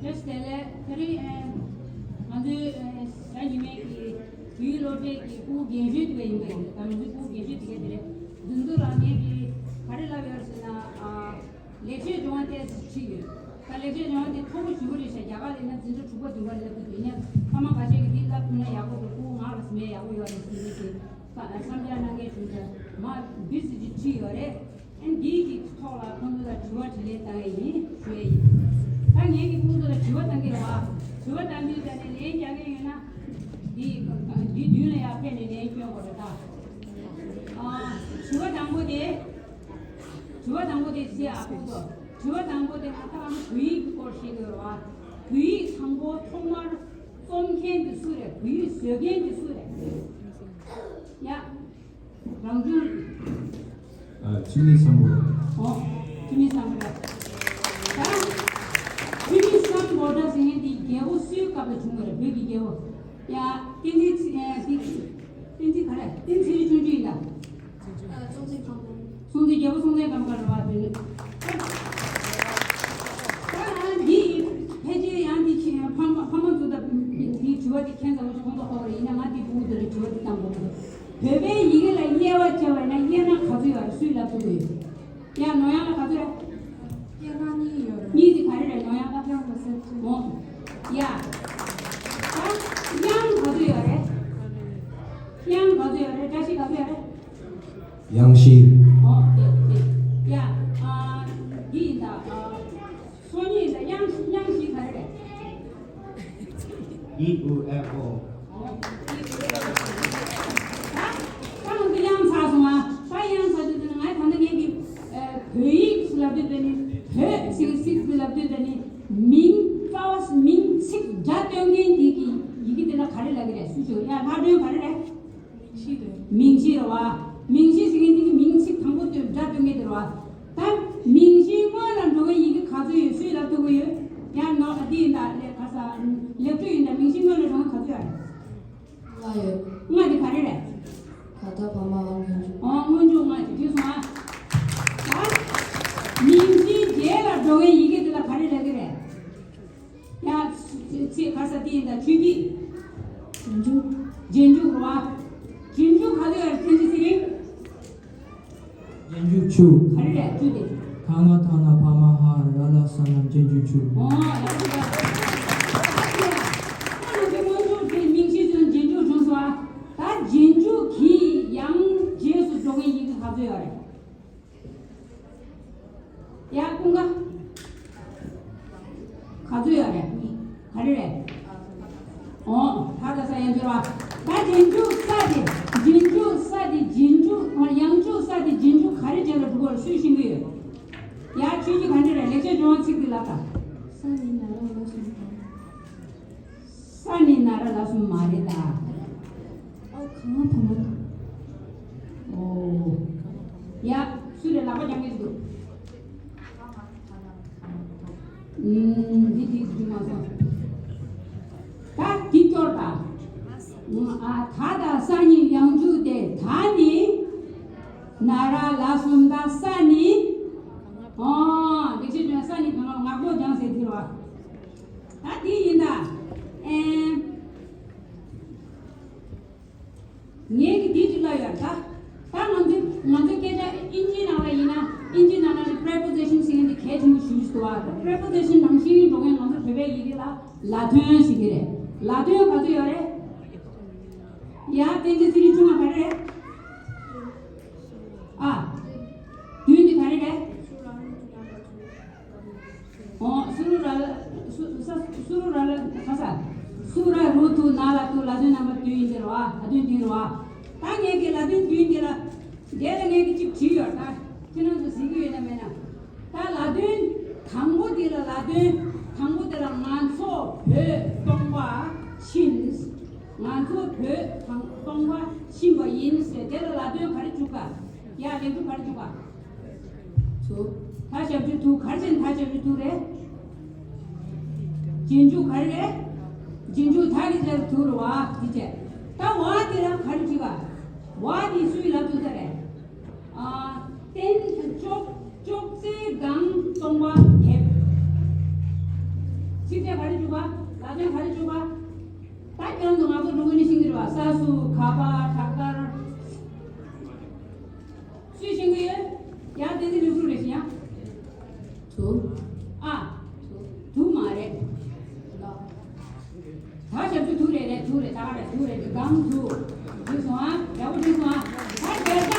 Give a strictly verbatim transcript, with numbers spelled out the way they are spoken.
བཀྲ་ཤིས་བདེ་ལེགས། དེ་རིང་ཨེ་ང་ཚོའི་ཨེ་ཞག་ཉི་མའི་གི་བོད་ཡིག་སློབ་གྲྭའི་གི་སྐུ་འགན་བཞེས་དེ་ཡིན་པ་ཡིན། ད་ང་ཚོའི་སྐུ་འགན་བཞེས་དེ་ག་དེ་རེད། འདི་ཚོ་ལ་ངས་གི་ག་རེ་ལབ་ཡོད་ཟེར་ན། ཨ་ལེགས་བཤད་ལྗོན་དབང་ཏོག་ཙམ་བྲིས་ཡོད། ད་ལེགས་བཤད་ལྗོན་དབང་དེ་མཐོ་པོ་ཞེ་པོ་རེད་ཤག་རྒྱ་གར་ལ་ཡིན་ན་འཛིན་གྲྭ་དྲུག་པ་བདུན་པ་ལ་སླེབས་ཀྱི་འདུག་ཡིན་ན་ཕ་མ་ཁ་ཤས་ཀྱིས་འདི་བསླབ་ཐུབ་ན་ཡག་པོ་འདུག་སྐུ་ངག་ལ་ཟིན་ཡག་པོ་ཡོད་རེད་ཟེར་ནས་དེ་བསམ་འཆར་གནང་མཁན་བྱུང་ཙང་མ་འདི་ཟེར་གྱི་བྲིས་ཡོད་རེད། ཨ་འདིའི་གི་ཐོག་ལ་ཁོང་ཚོ་ལ་དྲི་བ་དྲིས་ལན་བཏང་ཡས་ཡིན་ཞུ་ཡས་ཡིན། ད་ངས་ཀྱི་ཁོང་ཚོ་ལ་དྲི་བ་བཏང་གི་རེད་བ། དྲི་བ་བཏང་དུས་ད་ནས་ལན་རྒྱག་མཁན་ཡོད་ན་འདི་འདི་མདུན་ལ་ཡར་ཕེབས་ནས་ལན་སྐྱོན་དགོས་རེད་ད། ཨ་དྲི་བ་དང་པོ་དེ། དྲི་བ་དང་པོ་དེ་བྱས་ཨ་ཁོང་ཚོ། དྲི་བ་དང་པོ་དེ་ང་ད་ང་ཚོ་བོད་ཡིག་གི་སྐོར་བཤད་དགོས་རེད་བ། བོད་ཡིག་དང་པོ་ཐོག་མར་རྩོམ་མཁན་དེ་སུ་རེད། བོད་ཡིག་བཟོ་མཁན་དེ་སུ་རེད། ཡ། རང་བྱུང་། ཨ། འཆི་མེད་སམ་བྷོ་ཊ། ཨོ། འཆི་མེད་སམ་བྷོ་ཊ། ད་འཆི་མེད་སམ་བྷོ་ཊ་ཟེར་མཁན་དེ་རྒྱལ་པོ་སུའི་སྐབས་ལ་བྱུང་བ་རེད། བོད་ཀྱི་རྒྱལ་པོ། ཡ། བསྟན་འཛིན་ཚེ། ཨ། འདི། བསྟན་འཛིན་ག་རེ། བསྟན་འཛིན་ཚེ་རིང་ཆུང་ཆུང་ཡིན་ད། ཨ། སྲོང་བཙན་སྒམ་པོ། སྲོང་བཙན་རྒྱལ་པོ་སྲོང་བཙན་སྒམ་པོ་རེད་བ། དེ་ནི། ད་འདི་ཕལ་ཆེར་ཡང་འདི་ཕྱི་ཕ་མ་ཕ་མ་ཚོ་ད་འདི་དྲི་བ་འདི་ཁྱད་མཚར་པོ་ཞིག་མཐོང་ཐུབ་ཀྱི་རེད། ཡིན་ན་ང་འདི་ཕྲུ་གུ་ཚོ་ལ་དྲི་བ་འདི་བཏང་དགོས་ཀྱི་འདུག་བོད་པའི་ཡི་གེ་ལ་དབྱེ་བ་ཕྱེ་བ་ཡིན་ན་དབྱེ་ན་ག་ཚོད་ཡོད་རེད། སུས་ལབ་ཐུབ་ཀྱི་ཡོད། ཡ། ནོར་གཡང་ལ་ག་ཚོད་རེད། དབྱེ་ན་གཉིས་ཡོད་རེད། གཉིས་དེ་ག་རེ་རེད། ནོར་གཡང་ལ། དབྱངས་དང་གསལ་བྱེད། ཨོ། ཡ། ད་དབྱངས་ག་ཚོད་ཡོད་རེད། དབྱངས་ག་ཚོད་ཡོད་རེད། བཀྲ་ཤིས་ག་ཚོད་ཡོད་རེད། དབྱངས་བཞི། ཨོ། དེ་དེ། ཡ། ཨ། འདི་ཡིན་ད། ཨ། སོ་གཉིས་ཡིན་ད། དབྱངས་དབྱངས་བཞི་ག་རེ་རེད། ཨི་ཨུ་ཨེ་ཨོ། ད་ང་ཚོ་དབྱངས་ཚར་སོང་ང་། ད་དབྱངས་ཚར་དུས་ཙམ་ནས་ང་ད་ལྟ་ངས་ཀྱི་བོད་ཡིག་ལབ་དུས་ཙམ་ནས། བོད་ཟེར་ཟེར་ལབ་དུས་ཙམ་ནས་མིང་། རྩ་བ་མིང་ཚིག་སྒྲ་སྟོན་མཁན་དེ་གི་ཡི་གེ་དེ་ལ་ག་རེ་ལབ་ཀྱི་རེད། སུ་ཞུ། ཡ། ལྷག་དོན་ག་རེ་རེད། མིང་གཞི་རེད། མིང་གཞི་རེད་བ། མིང་གཞི་ཟེར་མཁན་དེ་གི་མིང་ཚིག་དང་པོ་སྟོན། སྒྲ་སྟོན་མཁན་དེ་རེད་བ། ད་མིང་གཞིའི་སྔོན་ལ་འགྲོ་མཁན་ཡི་གེ་ག་ཚོད་ཡོད། སུས་ལབ་ཐུབ་ཀྱི་ཡོད། ཡང་ནོར་འདི་ཡིན་ད། ལེགས་ཁ་ས་ལེགས་འཕྲོ་ཡིན་ད། མིང་གཞིའི་སྔོན་ལ་འགྲོ་མཁན་ག་ཚོད་ཡོད། ལྔ་ཡོད། ལྔ་དེ་ག་རེ་རེད། ག་ད་བ་མ་འ་སྔོན་འཇུག། ཨོ། སྔོན་འཇུག་ལྔ་དེ་དུས་སོང་ཨ། ད་མིང་གཞིའི་རྗེས་ལ་འགྲོ་མཁན་ཡི་གེ་དེ་ལ་ག་རེ་ལབ་ཀྱི་རེད། ཡ། ཚེ་ག་ས་དེ་ཡིན་ད། ཆོས་སྐྱིད། རྗེས་འཇུག། རྗེས་འཇུག་རེད་བ། རྗེས་འཇུག་ག་ཚོད་ཡོད་རེད། བསྟན་འཛིན་ཚེ་རིང་། རྗེས་འཇུག་བཅུ། ག་རེ་རེད། བཅུ་དེ། ཐ་ན་ཐ་ན་བ་མ་ཧ་ར་ལ་ས་ན། རྗེས་འཇུག་བཅུ། ཨོ། ཡག་པོ་ཡག་པོ། ད་དེ་ཡ། ཁོ་ལ་དེ་སྔོན་འཇུག་དེ་མིང་གཞི་ཚོ་རྗེས་འཇུག་བྱུང་སོང་ཨ། ད་རྗེས་འཇུག་གི་ཡང་རྗེས་སུ་འགྲོ་མཁན་ཡི་གེ་ག་ཚོད་ཡོད་རེད། ཡ། ཀུན་དགའ། ག་ཚོད་ཡོད་རེད། ག་རེ་རེད། ཨོ། ད་ད་ས་ཡང་འགྱུར་བ། ད་རྗེས་འཇུག་ས་དེ། རྗེས་འཇུག་ས་དེ། རྗེས་འཇུག་ཨ། ཡང་འཇུག་ས་དེ་རྗེས་འཇུག་ག་རེ་རྗེས་ལ་འགྲོ་དགོས་རེད། སུས་ཤེས་ཀྱི་ཡོད། ཡ། ཆོས་སྐྱིད་ག་འདྲ་རེད། ལེགས་བཤད་ལྗོན་དབང་ཚིག་འདི་ལབ་དང་། ས་ནི་ན་ར་ལ་སོང་། ས་ནི་ན་ར་ལ་སོང་མ་རེད་ད། ཨོ། གང་བ་མ། ཨོ། ཡ། སུ་རེད། ལག་པ་རྒྱག་མཁན་ཞིག་འདུག། ཨུམ། འདི་འདི་འདི་མ་སོང་། ད་འདི་སྐྱོར་དང་། ཨ། ད་དང་ས་གཉིས་ཡང་འཇུག་སྟེ། ད་ནི་ན་ར་ལ་སོང་། ད་ས་ནི། ཨོ། ལེགས་བཤད་ལྗོན་དབང་ས་ནི་གང་ལ་ངག་ལོག་སྦྱངས་ཟེར་དེ་རེད་བ། ད་དེ་ཡིན་ད། ཨེ། ངས་ཀྱི་དེ་ཅིག་ལབ་ཡོད་ད། ད་ང་ཚོའི་ང་ཚོའི་སྐད་ཆ་ཨིན་ཇིའི་ནང་ལ་ཡིན་ན། ཨིན་ཇིའི་ནང་ལ་ནི་preposition ཟེར་མཁན་དེ་གལ་ཆེན་པོ་ཞེ་པོ་ཞིག་འདུག་བ། preposition ནང་བཞིན་འགྲོ་མཁན་ང་ཚོ་བོད་པའི་ཡི་གེ་ལ་ལ་དོན་ཟེར་གྱི་རེད། ལ་དོན་ག་ཚོད་ཡོད་རེད། ཡ། བསྟན་འཛིན་ཚེ་རིང་། ཆུང་བ་ག་རེ་རེད། ཨ། བདུན་དེ་ག་རེ་རེད། ཨོ། སུ་རུ་ར་ལ། སུ། ས། སུ་རུ་ར་ལ་ག་ས། སུ་ར་རུ་ཐུ་ན་ལ་ཐུ། ལ་དོན་རྣམ་པ་བདུན་ཡིན་དེ་རེད་བ། ལ་དོན་བདུན་རེད་བ། ད་ངས་ཀྱི་ལ་དོན་བདུན་དེ་ལ། འདས་ལ་ངས་ཀྱི་གཅིག་བྲིས་ཡོད་ད། ཁྱེད་རང་ཚོ་གཟིགས་ཀྱི་ཡོད་ན་མེད་ན། ད་ལ་དོན་དང་པོ་དེ་ལ། ལ་དོན་དང་པོ་དེ་ལ་ང་ཚོ་བོད་སྟོང་པ་ཕྱིན། ང་ཚོ་བོད་དང་སྟོང་པ་ཕྱིན་པ་ཡིན་ཟེར། དེ་ལ་ལ་དོན་ག་རེ་བཅུག་ག། ཡ། ལེགས་འགྲུབ་ག་རེ་བཅུག་ག། ཚུ། ད་ཞབས་ཀྱུ་ཐུ། ག་རེ་བྱས་ནས་ད་ཞབས་ཀྱུ་ཐུ་རེད། རྗེས་འཇུག་ག་རེ་རེད། རྗེས་འཇུག་ད་གི་རྗེས་ལ་ཐུ་རེད་བ། དེ་བྱས། ད་བ་དེ་ལ་ག་རེ་བྲིས་པ། བ་དེ་སུས་ལབ་ཐུབ་ས་རེད། ཨ། བསྟན་ཅོག་ཅོག་ཙེའི་སྒང་སྟོང་པ་ཕེབས། ཅིག་ ག་རེ་བྱུང་བ། ལ་དོན་ག་རེ་བྱུང་བ། ད་ཁྱེད་རང་ཚོ་ང་ཚོ་འགྲོ་གི་ནི་ཤེས་ཀྱི་རེད་བ། ས་སུ་ཁ་པ་ཁྲག་དཀར། སུས་ཤེས་ཀྱི་ཡོད། ཡ་དེ་ནི་ལུས་ཕྲུག་རེད་ཤི་ཡ། དུ། ཨ། དུ་མ་རེད། ད་ཞབས་ཞུ་དུ་རེད་རེད་དུ་རེད་ད་ག་རེད་དུ་རེད་དུ་གང་དུ། དུ་སོང་ཨ་ཡག་པོ་དུ་སོང་ཨ། ད་རྒྱལ་ས།